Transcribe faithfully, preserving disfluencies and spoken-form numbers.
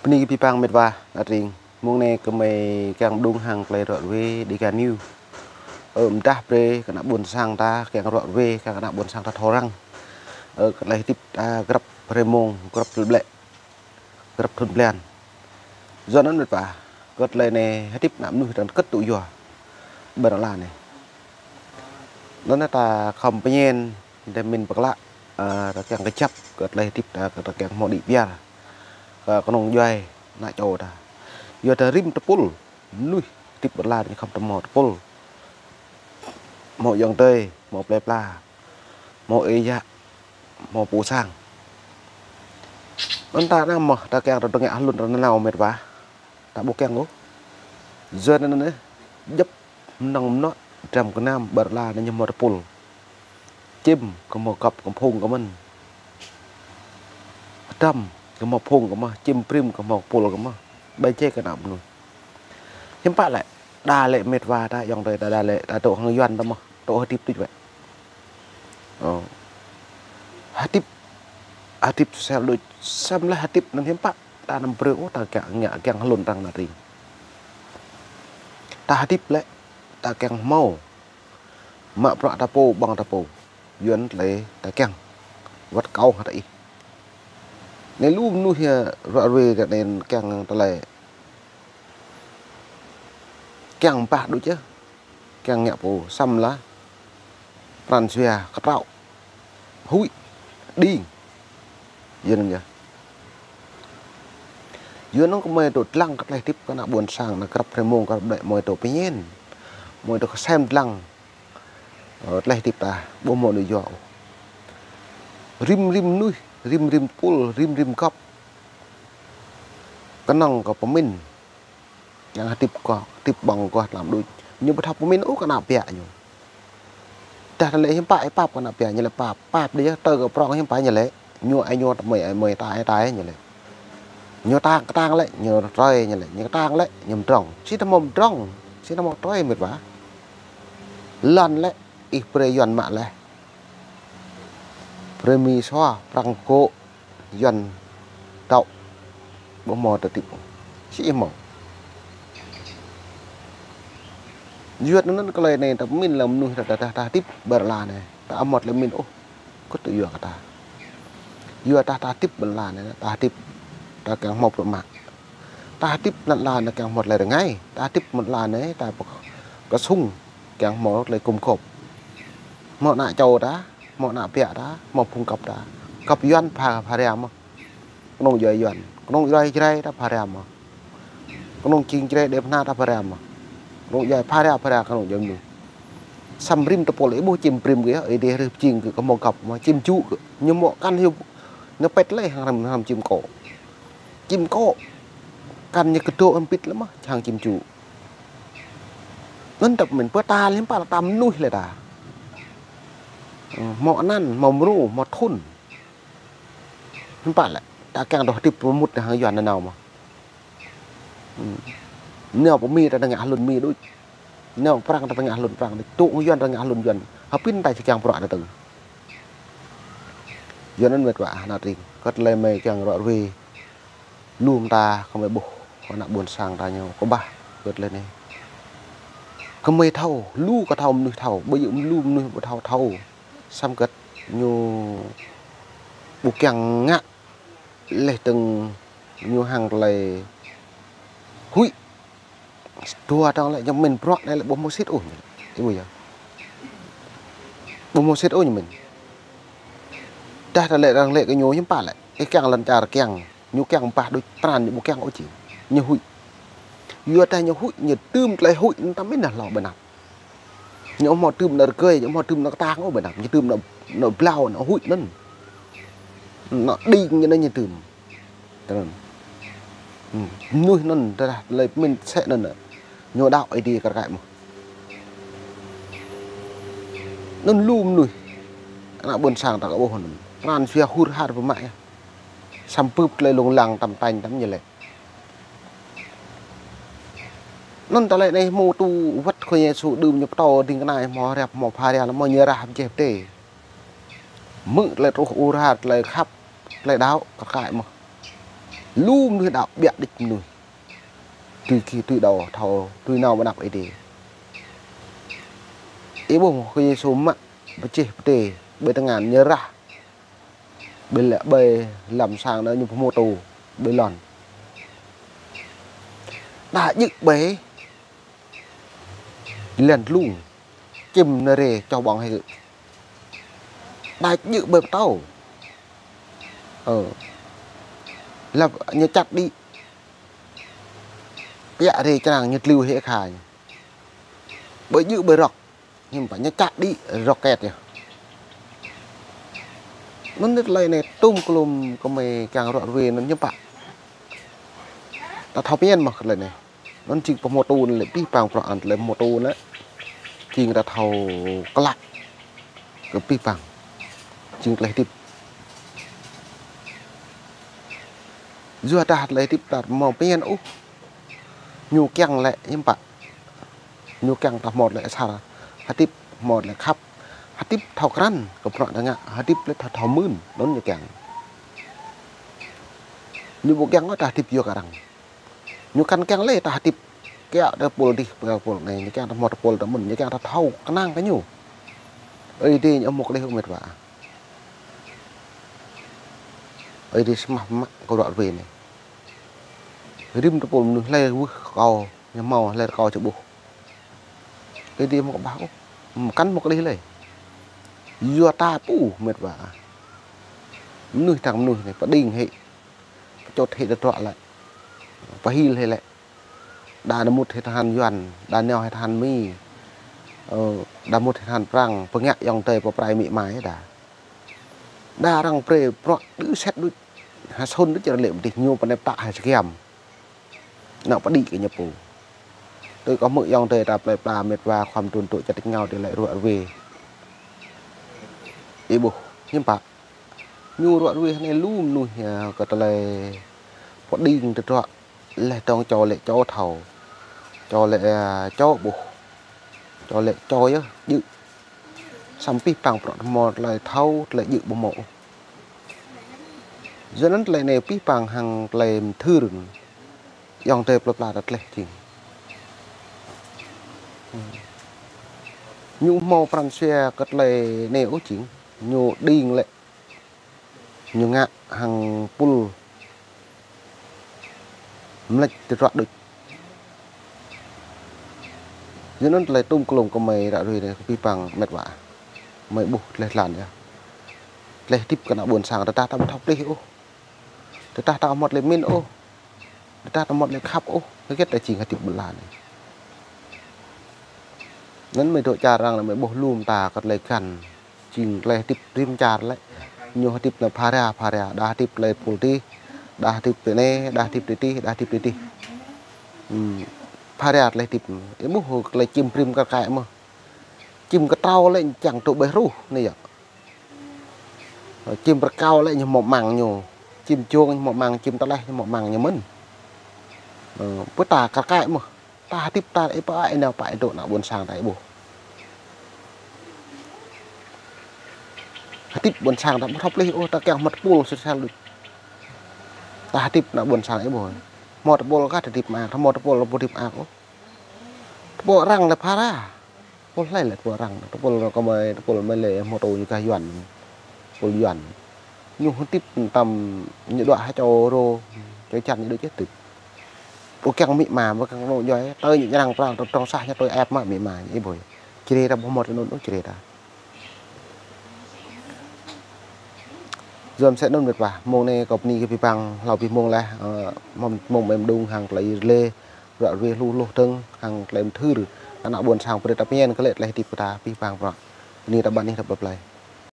Bơni kơ abih bang met wa, ană tring. Mông anai gơmơi kiăng pơđŭng hăng tơlơi ră ruai Dega News. Ơ, pơdah brơi kơ ană ƀôn sang ta, kiăng ră ruai, kiăng kơ ană ƀôn sang ta thâo răng. Ơ, kơ tơlơi hơdip ta grăp hrơi mông, grăp tơlơi ƀlĕ, grăp thŭn blan. Yua anŭn met wa, kơ tơlơi anai hơdip ană mơnuih ta kơt tŭ yua. Ƀơi lŏn anai. Anŭn ta khŏm pơñen, tơdah mĭn pơklă, ơ, ta kiăng kơjăp kơ tơlơi hơdip ta, kơ ta kiăng hmâo đĭ piar kơ kơnung djuai ană čô ta. Yua ta rĭm tơpul mơnuih hơdip ƀơi lŏn anai khŏm ta hmâo tơpul. Hmâo ayŏng adơi, hmâo plơi pla, hmâo ơi yă, hmâo pô sang. Anŭn ta anăm mơ̆ ta kiăng ta tơngă hlŭn ta nanao met wa. Ta ƀu kiăng ôh. Yua anŭn anai, djŏp mơnơ̆ng mơnuă, dram gơnam, ƀơi lŏn anai ñu hmâo tơpul. Čim kơ hmâo gŏp kơ phung kơ mơ̆n. Dram kơ hmâo phung kơ mơ̆n, čim brĭm kơ hmâo pul kơ mơ̆n. Ƀai jai kơ ană mơnuih. Hiư̆m pă lĕ, đa lĕ met wa ta, ayŏng adơi ta đa lĕ, ta dŏ hăng Yuan ta mơ̆n, dŏ hơdip đôč wơ̆t. Ơ. Hơdip, hơdip sel đôč, samơ̆ lĕ hơdip anŭn hiư̆m pă, ta anăm brơi ôh, ta kiăng ngă, kiăng hlŭn arăng ană tring. Ta hơdip lĕ, ta kiăng hmâo. Mă bruă ta pô, ƀơ̆ng ta pô. Yuan tơlơi ta kiăng. Wơ̆t kâo hă ta ih. Anai lu mơnuih yơh ră ruai ta anai kiăng tơlơi. Kiăng pah đôč yơh. Kiăng ngă pô samơ̆ lĕ pran jua kơtraŏ. Huĭ, đing. Yua anŭn yơh. Yua anŭn gơmơi dŏ dlăng kơ tơlơi hơdip kơ ană ƀôn sang, ană grăp hrơi mông, grăp ƀlĕ gơmơi dŏ pơñen. Gơmơi dŏ kơsem dlăng. Ơ, tơlơi hơdip ta, ƀu hmâo anai yua ôh. Rĭm rĭm mơnuih, rĭm rĭm tơpul, rĭm rĭm gŏp. Kơnơ̆ng kơ pơmĭn. Yang hơdip kơ, hơdip ƀơ̆ng kơ tlam đôč. Ñu ƀu thâo pơmĭn ôh kơ ană ƀiă ñu. Dah tơlơi hiư̆m pă ih pap kơ ană ƀiă, ñu lĕ pap, pap đĭ yơh, tơ kơ prŏng hiư̆m pă ñu lĕ. Ñu ai ñu tơmơi, ai mơi tai, tai ñu lĕ. Ñu tang, kơtang lĕ, ñu trơi ñu lĕ, ñu kơtang lĕ, ñu mdrŏng. Či tơmơi mdrŏng, či tơmơi trơi met wa. Lŏn lĕ, ih brơi Yuan mă lĕ. Brơi Mi sua, prăng kô̆, Yuan tŏ. Ƀu hmâo tơdip. Či hmâo. Yua anŭn kơ tơlơi anai ta pơmĭn lăm mơnuih ta, ta, ta, ta hơdip ƀơi lŏn anai. Ta amŏt lĕ mĭn ôh. Kơ tŭ yua kơ ta. Yua ta, ta hơdip ƀơi lŏn anai, ta hơdip ta kiăng hmâo bruă mă. Ta hơdip lŏn anai kiăng hmâo tơlơi rơngai. Ta hơdip lŏn anai, ta pơ-, kơsŭng kiăng hmâo tơlơi gum gôp. Hmâo ană čô ta, hmâo ană ƀiă ta, hmâo phung gŏp ta. Gŏp Yuan pha, pha ria mơ̆n. Kơnung djuai Yuan. Kơnung djuai Jrai ta pha ria mơ̆n. Kơnung jing Jrai Đê Bơhna ta pha ria mơ̆n. Kơnung djuai pha ria, pha ria kơnung djuai mơnuih. Samơ̆ rĭm tơpul ih ƀuh čim brĭm kơ yơh, ih dih rih pơjing kơ, kơ hmâo gŏp mơ̆n, čim ču kơ. Ñu hmâo kăn hyu, ñu pĕt lĕ hăng răm, hăng čim kô̆. Čim kô̆. Kăn ñu kơdŏ hăng pĭt lĕ mơ̆n, hăng čim ču. Anŭn ta pơmĭn pơtă lĕ hiư̆m pă lĕ ta mơnuih lĕ ta. Hmâo anăn, hmâo mrô, hmâo thŭn. Hiư̆m pă lĕ, ta kiăng dŏ hơdip pơmŭt hăng Yuan nanao mơ̆n. Nao pơ Mi ta tơngă hlŭn Mi đôč. Nao Prăng ta tơngă hlŭn Prăng đôč. Tŭ Yuan ta tơngă hlŭn Yuan. Hơpĭn ta či kiăng bruă ta tơ̆ng. Yua anŭn met wa ană tring. Kơ tơlơi gơmơi kiăng ră ruai. Lu mơta gơmơi ƀuh. Kơ ană ƀôn sang ta ñu kơƀah. Kơ tơlơi anai. Gơmơi thâo. Lu kơ thâo mơnuih thâo. Ƀu djơ̆ lu mơnuih ƀu thâo thâo. Samơ̆ kơ ñu ƀu kiăng ngă leh tơ̆ng ñu hăng tơlơi huĭ. Dua tơ̆ng lĕ ñu mĭn bruă anai lĕ ƀu hmâo sĭt ôh. Ih ƀuh yơh. Ƀu hmâo sĭt ôh ñu mĭn. Dah tơlơi arăng lĕ kơ ñu hiư̆m pă lĕ. Ih kiăng lŏn čar kiăng. Ñu kiăng pah đôč pran ñu ƀu kiăng ôh či. Ñu huĭ. Yua dah ñu huĭ, ñu tơm tơlơi huĭ anŭn ta mĭn dah hlâo ƀơi anăp. Ñu hmâo tơm anŏ rơgơi, ñu hmâo tơm anŏ kơtang ôh ƀơi anăp. Ñu tơm anŏ, anŏ blâo, anŏ huĭ anŭn. Anŏ đing ñu anŭn ñu tơm. Tơnăn. Mơnuih anŭn, tơdah tơlơi pơmĭn sĕ anŭn. Ñu đaŏ Ơi Adai kar kaĭ mơ̆n. Anŭn lu mơnuih. Ană ƀôn sang ta kơ ƀuh anŭn. Pran jua hur har pơmă yơh. Samơ̆ bưp tơlơi lông lăng tăm tañ tăm ñu lĕ. Anŭn tơlơi anai hmâo tŭ wơ̆t Khua Yêsu đưm ñu pơtô ding kơna hmâo rep hmâo pha ria hmâo ñu rah pơjeh pơdê. Hmư̆ tơlơi truh ur har tơlơi khăp tơlơi đaŏ kar kaĭ mơ̆n. Lu mơnuih đaŏ ƀiă đĭč mơnuih. Tui ki, tui đaŏ thâo, tui nao ƀơi anăp Ơi Adai. Ih ƀuh Khua Yêsu mă pơjeh pơtê, ƀơi tơngan ñu rah. Ƀơi lĕ, ƀơi lăm sang anŭn ñu pơhmutu, ƀơi lŏn. Đa djơ̆ ƀơi lăn tlung, čim nao rai čoh ƀơ̆ng hĭ. Đa djơ̆ ƀơi pơtâo. Ơ. Lăp ñu čăt đĭ. Pơiă rai črang ñu tliu hĭ kha ñu. Ƀơi djơ̆ ƀơi rŏk. Hiư̆m pă ñu čăt đĭ rŏk ket yơh. Anŭn tơlơi anai tôm klôm kơmơi kiăng ruă ruê anŭn hiư̆m pă. Ta thâo pơmĭn mơ̆ tơlơi anai. Anŭn jing pơhmutu anŭn lĕ abih bang bruă anŭn tơlơi pơhmutu anŭn lĕ. Jing ta thâo klă kơ abih bang. Jing tơlơi hơdip. Yua dah tơlơi hơdip ta hmâo pơmĭn ôh. Ñu kiăng lĕ hiư̆m pă. Ñu kiăng ta hmâo tơlơi asar hơdip, hmâo tơlơi khăp hơdip thâo krăn kơ bruă ta ngă, hơdip lĕ thâo, thâo mưn, anŭn ñu kiăng. Ñu ƀu kiăng ôh ta hơdip yua kơ arăng. Ñu kăn kiăng lĕ ta hơdip kiaŏ tơ pôl dih, kiaŏ pôl anai, ñu kiăng ta hmâo tơpôl tơmŭn, ñu kiăng ta thâo kơnang kơ ñu. Ơi Adai ñu ƀu mơ̆ klih ôh met wa. Ơi Adai samơ̆ mă kơ ruă ruê anai. Rĭm tơpôl mơnuih hlơi wơ̆t kâo, ñu hmâo hlơi kâo či ƀuh. Ơi Adai ƀu mơ̆ kơƀah ôh. Kăn mơ̆ klih lĕ. Yua ta pô met wa. Mơnuih tang mơnuih anai, pơđing hĭ. Pơčŏt hĭ tơdruă lĕ. Pơhil hĭ lĕ. Đa nao mŭt hĭ tơhan Yuan, đa nao hĭ tơhan Mi. Ơ, đa mŭt hĭ tơhan Prăng, pơngă ayŏng adơi pơprai amĭ ama đa. Đa arăng brơi bruă đơ sĕt đôč. Ha sôn đôč čar lĕ pơdih ñu pơnep tă ha sơgiăm. Nao pơđĭ kơ ñu pô. Tui kâo hmư̆ ayŏng adơi ta plơi pla met wa khua mơdrôn tŭ čar tač rơngiao tơlơi ruă ruê. Ih ƀuh, hiư̆m pă. Ñu ruă ruê anai lu mơnuih, ơ, kơ tơlơi pơđing tơdruă. Lĕ tong čô lĕ čô thâo. Čô lĕ, ơ, čô ƀuh. Čô lĕ čô yơh, djơ̆. Samơ̆ abih bang bruă hmâo tơlơi thâo, tơlơi djơ̆ ƀu hmâo ôh. Yua anŭn tơlơi anai abih bang hăng tơlơi mơthưr. Ayŏng adơi plơi pla ta tơleh jing. Ñu hmâo pran jua kơ tơlơi anai ôh jing. Ñu đing lĕ. Ñu ngă hăng pul mlĕč tơdruă đôč. Yua anŭn tơlơi tôm klôm kơmơi ruă ruê anai abih bang met wa. Mơi ƀuh tơlơi tlan yơh. Tơlơi hơdip kơ ană ƀôn sang tơdah ta ƀu thâo plih ôh. Tơdah ta hmâo tơlơi mĭn ôh. Tơdah ta hmâo tơlơi khăp ôh. Hơget ta jing hơdip ƀơi lŏn anai. Anŭn mơi dŏ čar arăng anai mơi ƀuh lŏm ta kơ tơlơi găn. Jing tơlơi hơdip rĭm čar lĕ. Ñu hơdip lĕ phara, phara. Đa hơdip tơlơi pôl dih, đa hơdip tơ anai, đa hơdip tơ dih, đa hơdip tơ dih. Ưm, phara tơlơi hơdip. Ih ƀuh tơlơi čim brĭm kar kaĭ mơ̆. Čim kơtrâo lĕ čang tŭ ƀơi hruh anai yơh. Čim rơkâo lĕ ñu hmâo amăng ñu. Čim jông ñu hmâo amăng, čim tơleh ñu hmâo amăng ñu mơ̆n. Ơ, pơ ta kar kaĭ mơ̆. Ta hơdip ta ih pơ ai nao pơ ai dŏ ană ƀôn sang ta ih ƀuh. Hơdip ƀôn sang ta ƀu thâo plih ôh, ta kiăng hmâo tơpul sơsel đôč. Ta hơdip ană ƀôn sang ih ƀuh. Hmâo tơpul kah ta hơdip mơak, hmâo tơpul ƀu hơdip mơak ôh. Tơpul arăng lĕ phara. Tơpul hlơi lĕ tơpul arăng, tơpul kơmơi, tơpul mơi lĕ hmâo tơpul ñu kah Yuan. Tơpul Yuan. Ñu hơdip tăm ñu dua ha čô rô, čô čan ñu đôč čih tŭ. Ƀu kiăng amĭ ama, ƀu kiăng anŏ djuai, tơl ñu arăng prang, tơl trong sah ñu tui ĕp mă amĭ ama, ih ƀuh. Čre ta ƀu hmâo tơnŭn ôh čre ta. Yua mơsĕ anŭn met wa, mông anai kâo bơni kơ abih bang, hlâo abih mông laih, ơ, mông, mông mơ̆ng mơđung hăng tơlơi rơlê, ruă ruê hluh hluh dơ̆ng, hăng tơlơi mơthưr, ană ƀôn sang brơi ta pơmĭn kơ lĕ tơlơi hơdip kơ ta abih bang bruă. Bơni ta ƀă anih ta plơi plơi.